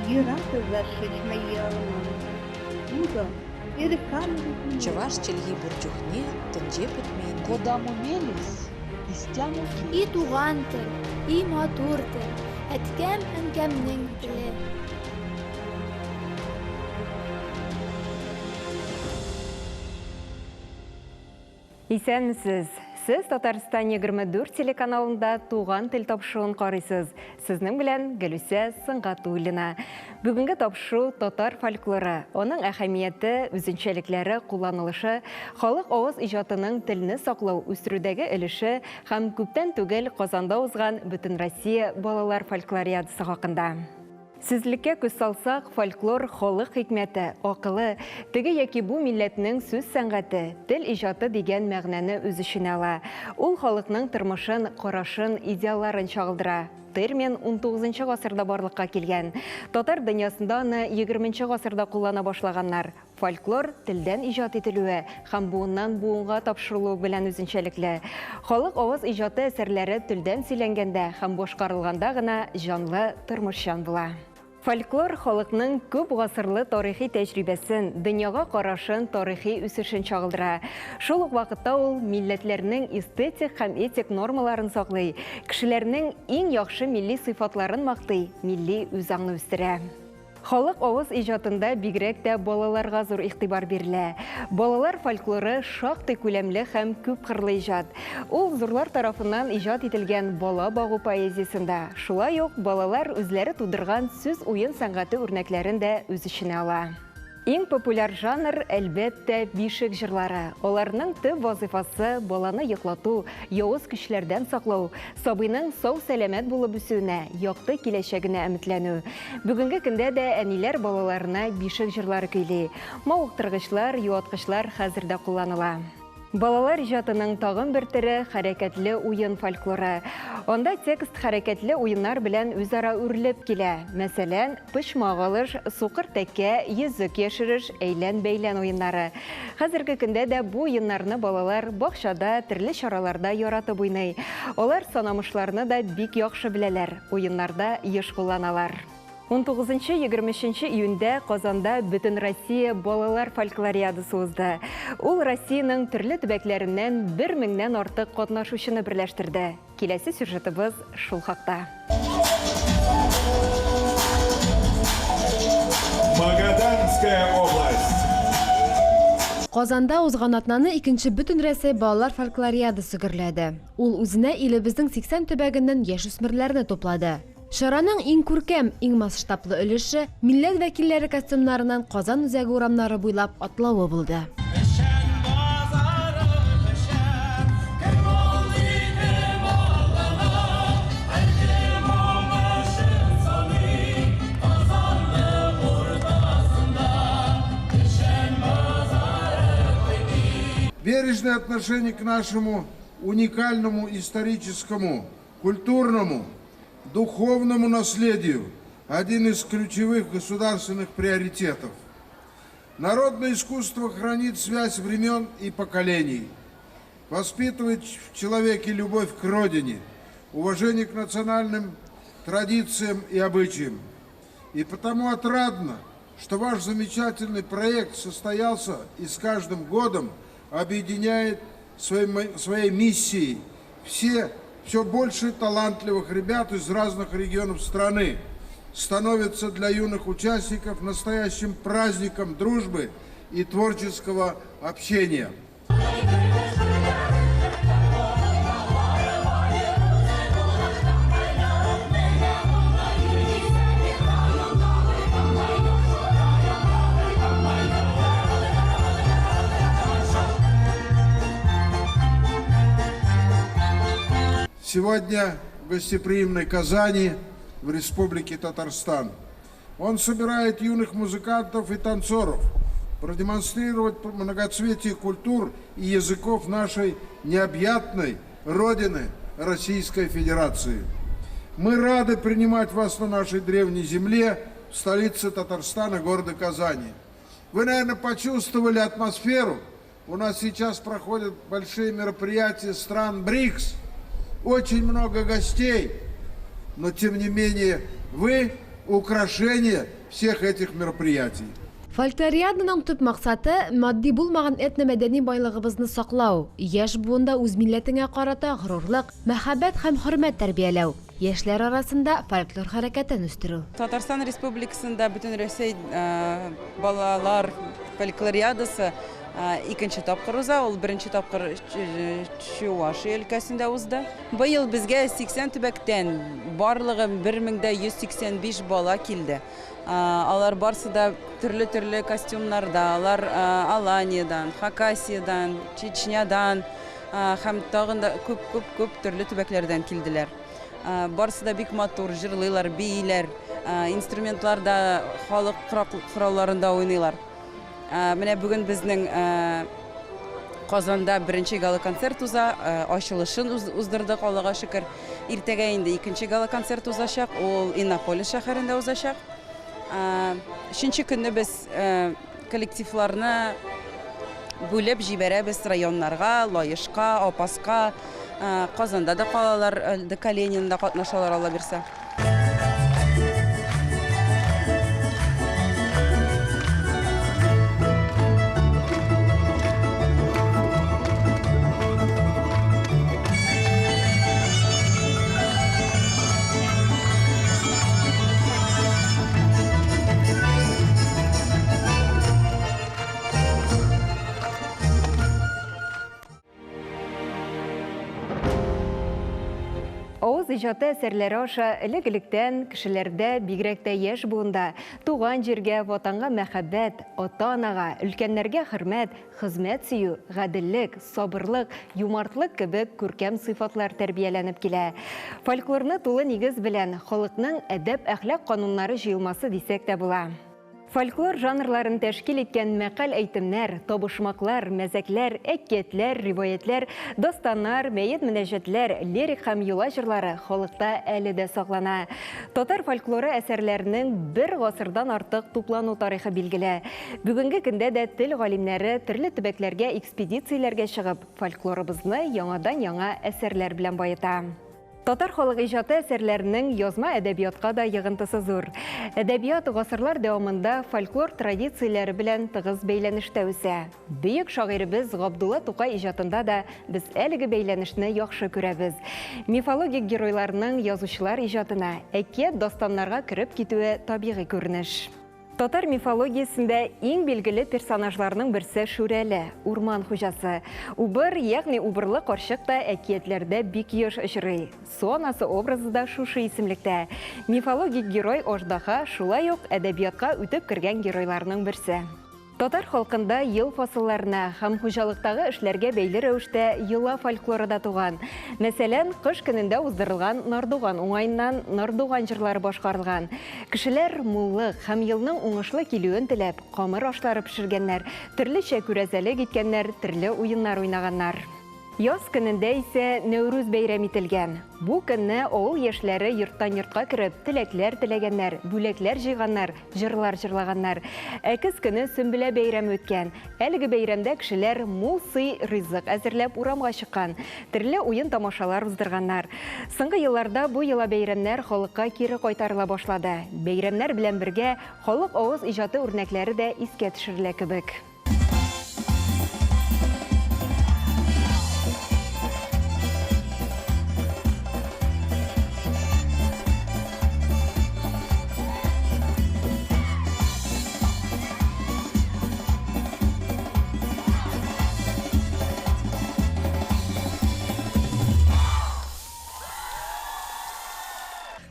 Юрату зашить Муза, Чӑваш чӗлхи пур чухне тӗнче пӗтмен. Кодамо мелесь, истямо И туган тел, и матур тел, әткәм-әнкәмнең теле. Исәнмесез! Сез Татарстан 24 телеканалында Туган тел тапшыруын карыйсыз. Сезнең белән Гөлүсә Сөнгатуллина. Бүгенге тапшыру татар фольклоры, аның әһәмияте, үзенчәлекләре, кулланылышы, халык авыз иҗатының телне саклау, үстерүдәге өлеше һәм күптән түгел Казанда узган Бөтенроссия балалар фольклориадасы хакында. Сүзлеккә күз салсак, фольклор, халык хикмәте, акылы, теге яки бу милләтнең сүз сәнгате, тел иҗаты дигән мәгънәне үз эченә ала. Ул халыкның тормышын, карашын, идеалларын чагылдыра. Термин унтугызынчы гасырда барлыкка килгән. Татар дөньясында аны егерменче гасырда куллана башлаганнар. Фольклор телдән иҗат ителүе һәм буыннан буынга тапшырылуы белән үзенчәлекле. Халык авыз иҗаты әсәрләре телдән сөйләнгәндә һәм башкарылганда гына җанлы, тормышчан була. Фольклор халыкның күп гасырлы тарихи тәҗрибәсен, дөньяга карашын, тарихи үсешен чагылдыра. Шул ук вакытта ул милләтләрнең эстетик һәм этик нормаларын саклый, кешеләрнең иң яхшы милли сыйфатларын мактый, милли үзаңны үстерә. Халык авыз иҗатында бигрәк тә балаларга зур игътибар бирелә. Балалар фольклоры шактый күләмле һәм күпкырлы иҗат. Ул зурлар тарафыннан иҗат ителгән бала багу поэзиясен дә, шулай ук балалар үзләре тудырган сүз-уен сәнгате үрнәкләрен дә үз эченә ала. Иң популяр жанр, әлбәттә, бишек җырлары. Аларның төп вазыйфасы, баланы йоклату, явыз көчләрдән саклау, сабыйның сау-сәламәт булып үсүенә, якты киләчәгенә өметләнү. Бүгенге көндә дә әниләр балаларына бишек җырлары көйли. Мавыктыргычлар, юаткычлар хәзер дә кулланыла. Балалар иҗатының тагын бер төре, хәрәкәтле уен фольклоры. Анда текст хәрәкәтле уеннар белән үзара үрелеп килә. Мәсәлән, почмак алыш, сукыр тәкә, йөзек яшереш, әйлән-бәйлән уеннары. Хәзерге көндә дә бу уеннарны балалар бакчада, төрле чараларда яратып уйный. Алар санамышларны да бик яхшы беләләр, уеннарда еш кулланалар. 19-23 июньдә Казанда Бөтенроссия балалар фольклориадасы узды. Ул Россиянең төрле төбәкләреннән бер меңнән артык катнашучыны берләштерде. Киләсе сюжетыбыз шул хакта. Магаданская область. Казанда узган атнаны икенче Бөтенрәсәй балалар фольклориадасы гөрләде. Ул үзенә илебезнең 80 төбәгеннән яшүсмерләрне туплады. Чараның иң күркәм, иң масштаблы өлеше, милләт вәкилләре костюмнарыннан Казан үзәге урамнары буйлап атлавы булды. Печән базары печән, кем ул диде балалар, һәркем уңышын саный, Казанның уртасында Печән базары кайный. Бережное отношение к нашему уникальному историческому культурному, духовному наследию один из ключевых государственных приоритетов. Народное искусство хранит связь времен и поколений, воспитывает в человеке любовь к родине, уважение к национальным традициям и обычаям. И потому отрадно, что ваш замечательный проект состоялся и с каждым годом объединяет своей, своей миссией все, все больше талантливых ребят из разных регионов страны, становится для юных участников настоящим праздником дружбы и творческого общения. Сегодня в гостеприимной Казани, в Республике Татарстан. Он собирает юных музыкантов и танцоров, продемонстрировать многоцветие культур и языков нашей необъятной Родины Российской Федерации. Мы рады принимать вас на нашей древней земле, в столице Татарстана, города Казани. Вы, наверное, почувствовали атмосферу. У нас сейчас проходят большие мероприятия стран БРИКС. Очень много гостей. Но, тем не менее, вы украшение всех этих мероприятий. Фольклориаданың төп максаты, матди булмаган этномәдәни байлыгыбызны саклау, яшь буында үз милләтеңә карата горурлык, мәхәббәт һәм хөрмәт тәрбияләү, яшьләр арасында фольклор хәрәкәтен үстерү. Татарстан Республикасында Бөтенрәсәй балалар фольклориадасы икенче тапкыр уза. Ул беренче тапкыр Чувашия өлкәсендә узды. Быел безгә 80 төбәктән барлыгы 1185 бала килде. Алар барсы да төрле-төрле костюмнарда, алар Аланиядән, Хакасиядән, Чечнядан һәм тагын да күп-күп-күп төрле төбәкләрдән килделәр. Барсы да бик матур, җырлыйлар, бииләр, инструментларда, халык коралларында уйныйлар. Менә бүген безнең Казанда беренче гала-концерт уза, ачылышын уздырдык, Аллага шөкер. Иртәгә инде икенче гала-концерт узачак, ул Иннополис шәһәрендә узачак. Өченче көнне без коллективларны бүлеп җибәрәбез районнарга, Лаешка, Апаска, Казанда да калалар, ДК Ленинда катнашалар, Алла бирсә. Авыз иҗаты әсәрләре аша элек-электән кешеләрдә, бигрәк тә яшь буында, туган җиргә, ватанга мәхәббәт, ата-анага, өлкәннәргә хөрмәт, хезмәт сөю, гаделлек, сабырлык, юмартлык кебек күркәм сыйфатлар тәрбияләнеп килә. Фольклорны тулы нигез белән халыкның әдәп-әхлак кануннары җыелмасы дисәк тә була. Фольклор жанрларын тәшкил иткән мәкаль-әйтемнәр, табышмаклар, мәзәкләр, әкиятләр, риваятьләр, дастаннар, мәет-мөнәҗәтләр, лирик һәм йола җырлары халыкта әле дә саклана. Татар фольклоры әсәрләренең бер гасырдан артык туплану тарихы билгеле. Бүгенге көндә дә тел галимнәре төрле төбәкләргә экспедицияләргә чыгып, фольклорыбызны яңадан-яңа әсәрләр белән баета. Татар халык иҗаты әсәрләренең язма әдәбиятка да йыгынтысы зур. Әдәбият гасырлар дәвамында фольклор традицияләре белән тыгыз бәйләнештә үсә. Бөек шагыйребез Габдулла Тукай иҗатында да без әлеге бәйләнешне яхшы күрәбез. Мифологик геройларның язучылар иҗатына, әкият-дастаннарга кереп китүе табигый күренеш. Татар мифологиясендә иң билгеле персонажларның берсе Шүрәле, урман хуҗасы. Убыр, ягъни убырлы карчык та әкиятләрдә бик еш очрый. Су анасы образы да шушы исемлектә. Мифологик герой Аждаһа шулай ук әдәбиятка үтеп кергән геройларның берсе. Татар халкында ел фасылларына һәм хуҗалыктагы эшләргә бәйле рәвештә йола фольклоры да туган. Мәсәлән, кыш көнендә уздырылган Нардуган уңаеннан Нардуган җырлары башкарылган. Кешеләр муллык һәм елның уңышлы килүен теләп, камыр ашлары пешергәннәр, төрлечә күрәзәлек иткәннәр, төрле уеннар уйнаганнар. Яз көнендә исә Нәүрүз бәйрәм ителгән. Бу көнне авыл яшьләре йорттан-йортка кереп, теләкләр теләгәннәр, бүләкләр җыйганнар, җырлар җырлаганнар. Ә көз көне Сөмбелә бәйрәме үткән. Әлеге бәйрәмдә кешеләр мул сый-ризык әзерләп урамга чыккан, төрле уен-тамашалар уздырганнар. Соңгы елларда бу йола-бәйрәмнәр халыкка кире кайтарыла башлады. Бәйрәмнәр белән бергә халык авыз иҗаты үрнәкләре дә искә төшерелә кебек.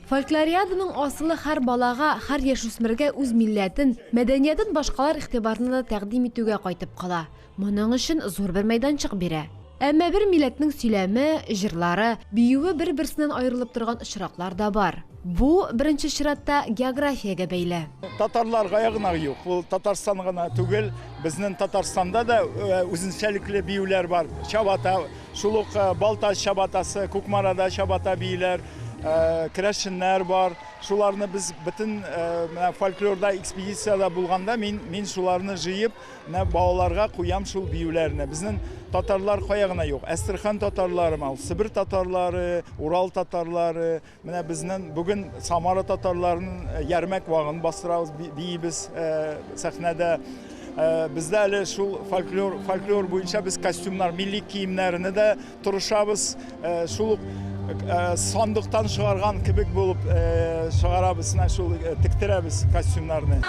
Фольклориаданың асылы һәр балага, һәр яшүсмергә үз милләтен, мәдәниятен башкалар игътибарына да тәкъдим итүгә кайтып кала. Моның өчен зур бер мәйданчык бирә. Әмма бер милләтнең сөйләме, җырлары, биюе бер-берсеннән аерылып торган очраклар да бар. Бу, беренче чиратта, географиягә бәйле. Татарларга гына юк, ул Татарстан гына түгел, безнең Татарстанда да үзенчәлекле биюләр бар. Чабата, шул ук Балтач чабатасы, Кукмарада чабата бииләр. керәшеннәр бар. Шуларны без бөтен менә фольклорда экспедициядә булганда мин мин шуларны җыеп, менә балаларга куям шул биюләрне. Безнең татарлар кая гына юк. Әстерхан татарлары, Себер татарлары, Урал татарлары, менә безнең бүген Самара татарларының Ярмәк вагын бастырабыз, биибез сәхнәдә. Бездә әле шул фольклор, фольклор буенча без костюмнар, милли киемнәрне дә тырышабыз. Шул ук сандыктан чыгарган кебек булып чыгарабыз, менә шул тектерәбез костюмнарны.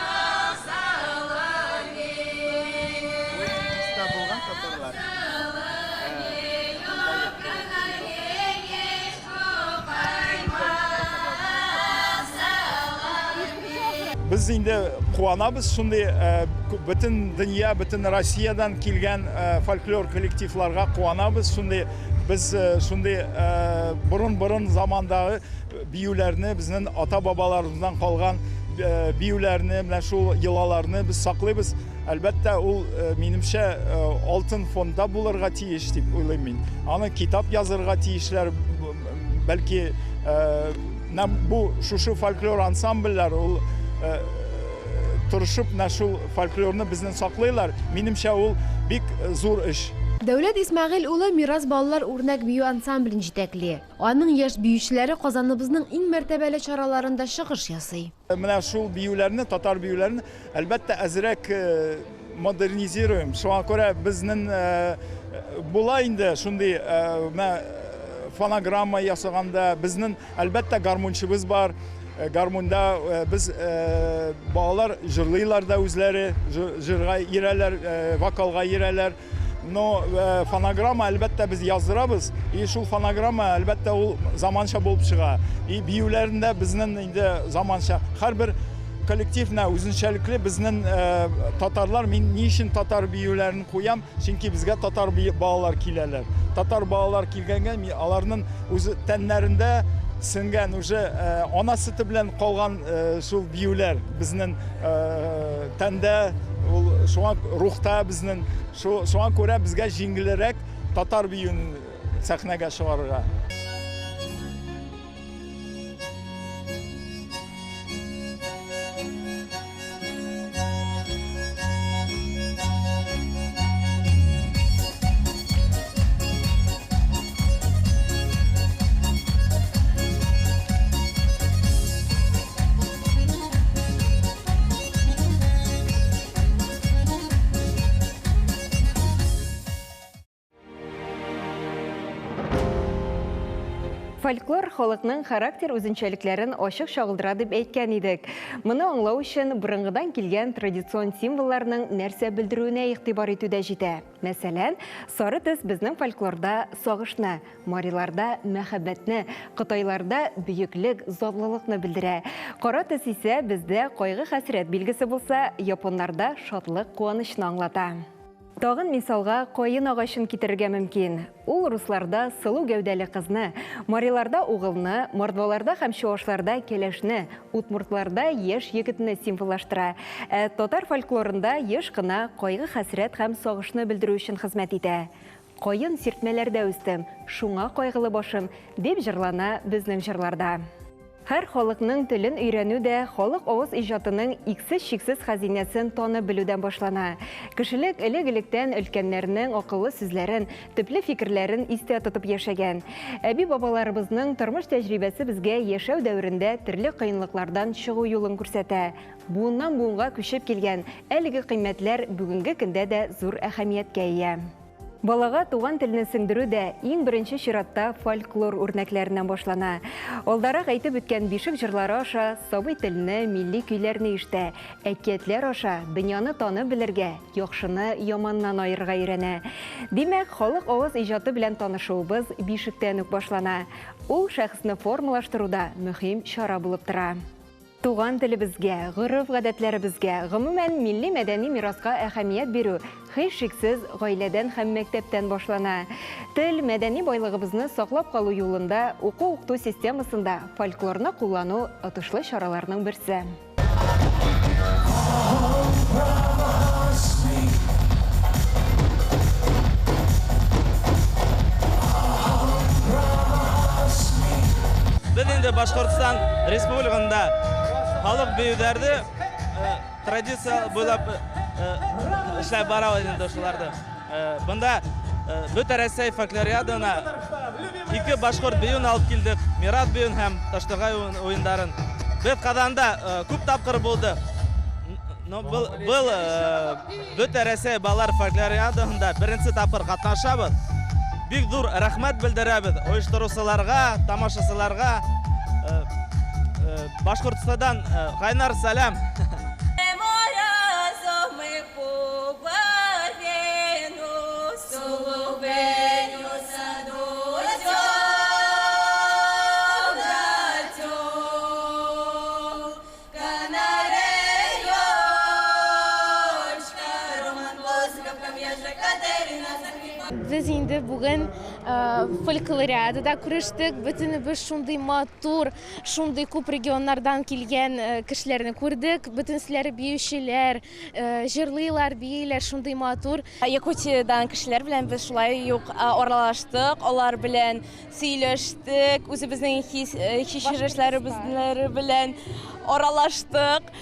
Без инде куанабыз шундый бөтен дөнья, бөтен Россиядән килгән фольклор коллективларга куанабыз шундый без шундый борын-борын замандагы биюләрне, безнең ата-бабаларыбыздан калган биюләрне, менә шул йолаларны без саклыйбыз. Әлбәттә, ул, минемчә, алтын фондда булырга тиеш дип уйлыйм мин. Аны китап язырга тиешләр, бәлки, менә бу шушы фольклор ансамбльләр ул тырышып менә шул фольклорны безнең саклыйлар. Минемчә, ул бик зур эш. Дәүләт Исмәгыйль улы Мирас балалар үрнәк бию ансамблен җитәкли. Аның яшь биючеләре Казаныбызның иң мәртәбәле чараларында чыгыш ясый. Менә шул биюләрне, татар биюләрен, әлбәттә, әзрәк модернизируем. Шуңа күрә безнең була инде шундый менә фонограмма ясаганда, безнең, әлбәттә, гармунчыбыз бар. Гармунда без балалар җырлыйлар да үзләре, җырга йөрәләр, вокалга йөрәләр. Но фонограмма, әлбәттә, без яздырабыз. И шул фонограмма, әлбәттә, ул заманча булып чыга. И биюләрендә безнең инде заманча. Һәрбер коллектив менә үзенчәлекле безнең татарлар, мин ни өчен татар биюләрен куям? Чөнки безгә татар балалар киләләр. Татар балалар килгәнгә, аларның үзе тәннәрендә сеңгән уже ана сөте белән калган шул биюләр безнең тәндә, ул шуңа рухта безнең. Шуңа күрә безгә җиңелрәк татар биюен сәхнәгә чыгарырга. Фольклор халыкның характер үзенчәлекләрен ачык чагылдыра дип әйткән идек. Моны аңлау өчен борынгыдан килгән традицион символларның нәрсә белдерүенә игътибар итү дә җитә. Мәсәлән, сары төс безнең фольклорда сагышны, мариларда мәхәббәтне, кытайларда бөеклек, затлылыкны белдерә. Кара төс исә бездә кайгы-хәсрәт билгесе булса, японнарда шатлык, куанычны аңлата. Тагын мисалга каен агачын китерергә мөмкин. Ул русларда сылу гәүдәле кызны, мариларда угылны, мордваларда һәм чуашларда кәләшне, удмуртларда яшь егетне символлаштыра. Ә татар фольклорында еш кына кайгы-хәсрәт һәм сагышны белдерү өчен хезмәт итә. Каен сиртмәләрдә үстем, шуңа кайгылы башым, дип җырлана безнең җырларда. Һәр халыкның телен өйрәнү дә халык авыз иҗатының иксез-чиксез хәзинәсен танып белүдән башлана. Кешелек элек-электән өлкәннәрнең акыллы сүзләрен, төпле фикерләрен истә тотып яшәгән. Әби-бабаларыбызның тормыш тәҗрибәсе безгә яшәү дәверендә төрле кыенлыклардан чыгу юлын күрсәтә. Буыннан-буынга күчеп килгән әлеге кыйммәтләр бүгенге көндә дә зур әһәмияткә ия. Балага туган телне сеңдерү дә иң беренче чиратта фольклор үрнәкләреннән башлана. Алдарак әйтеп үткән бишек җырлары аша сабый телне, милли көйләрне ишетә, әкиятләр аша дөньяны танып белергә, яхшыны яманнан аерырга өйрәнә. Димәк, халык авыз иҗаты белән танышуыбыз бишектән үк башлана. Ул шәхесне формалаштыруда мөһим чара булып тора. Туган телебезгә, гореф-гадәтләребезгә, гомумән, милли мәдәни мираска әһәмият бирү, һичшиксез, гаиләдән һәм мәктәптән башлана. Тел, мәдәни байлыгыбызны саклап калу юлында уку-укыту системасында фольклорны куллану отышлы чараларның берсе. Без инде Башкортстан Республикасында халык биюләрне традиция буйлап эшләп барабыз инде шуларны. Бында Бөтә Рәсәй фольклориадына ике башкорт биюен алып килдек. Мират биюен һәм Таштагай уендарын. Без Казанда күп тапкыр булдык. Но был, был Бөтә Рәсәй балалар фольклориадасында беренче тапкыр катнашабыз. Бик зур рәхмәт белдерәбез оештыручыларга, тамашачыларга. Башкортстандан кайнар сәлам. Без инде бүген фольклориадада күрештек. Бөтенебез шундый матур, шундый күп регионнардан килгән кешеләрне күрдек. Бөтенселәре биючеләр, җырлыйлар, бииләр, шундый матур. Якутиядән кешеләр белән без шулай ук аралаштык, алар белән сөйләштек, үзебезнең хис-кичерешләребез белән аралаштык.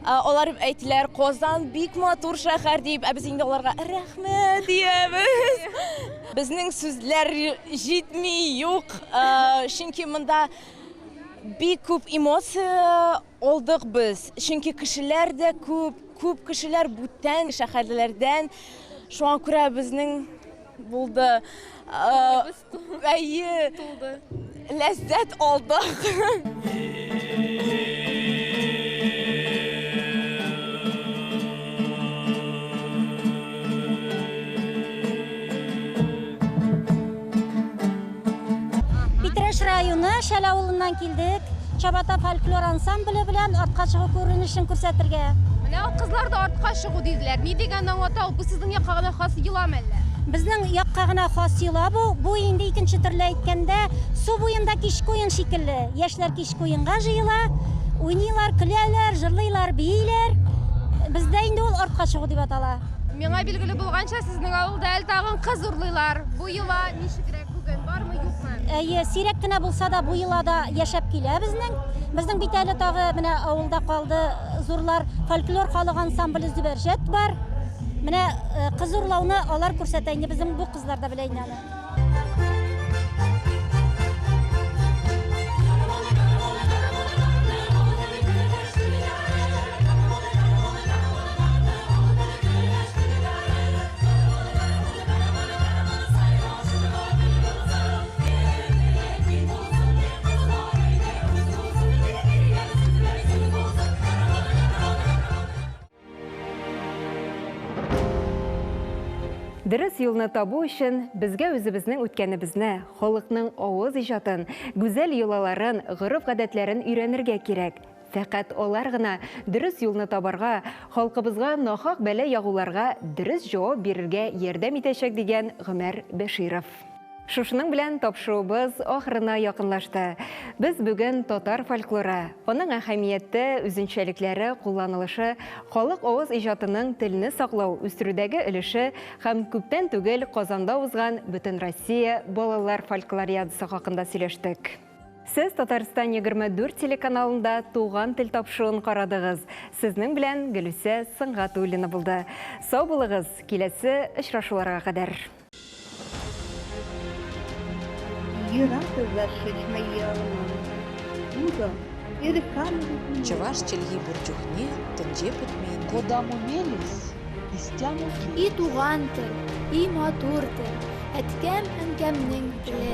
Алар әйттеләр, Казан бик матур шәһәр дип, ә без инде аларга рәхмәт диябез. Безнең сүзләр җитми, юк, чөнки монда бик күп эмоция алдык без. Чөнки кешеләр дә күп, күп кешеләр бүтән шәһәрләрдән. Шуңа күрә безнең булды. Әйе, ләззәт алдык. Питрәч районы Шәл авылыннан килдек. Чабата фольклор ансамбле белән артка чыгу күренешен күрсәтергә. Менә ул кызлар да артка чыгу диделәр. Ни дигәнне аңлата ул? Бу сезнең якка гына хас йоламы әллә? Безнең якка гына хас йола бу. Бу инде икенче төрле әйткәндә, су буенда кичке уен шикелле. Яшьләр кичке уенга җыела, уйныйлар, көләләр, җырлыйлар, бииләр. Бездә инде ул артка чыгу дип атала. Миңа билгеле булганча, сезнең авылда әле тагын кыз урлыйлар. Бу йола ничегрәк бүген, бармы, юкмы? Әйе, сирәк кенә булса да бу йола да яшәп килә безнең. Безнең бит әле тагы менә авылда калды зурлар фольклор халык ансамбле Зөбәрҗәт бар. Менә кыз урлауны алар күрсәтә инде, безнең бу кызлар да белә инде аны. Дөрес юлны табу өчен безгә үзебезнең үткәнебезне, халыкның авыз иҗатын, гүзәл йолаларын, гореф-гадәтләрен өйрәнергә кирәк. Фәкать алар гына дөрес юлны табарга, халкыбызга нахак бәла ягуларга дөрес җавап бирергә ярдәм итәчәк, дигән Гомәр Бәширов. Шушының белән тапшыруыбыз ахырына якынлашты. Без бүген татар фольклоры, аның әһәмияте, үзенчәлекләре, кулланылышы, халык авыз иҗатының телне саклау, үстерүдәге өлеше һәм күптән түгел Казанда узган Бөтенроссия балалар фольклориадасы хакында сөйләштек. Сез Татарстан 24 телеканалында Туган тел тапшыруын карадыгыз. Сезнең белән Гөлүсә Сөнгатуллина булды. Сау булыгыз, киләсе очрашуларга кадәр. Чӑваш чӗлхи пур чухне тӗнче пӗтмен. Кодамо мелесь, истямо И туган тел, и матур тел, әткәм-әнкәмнең теле.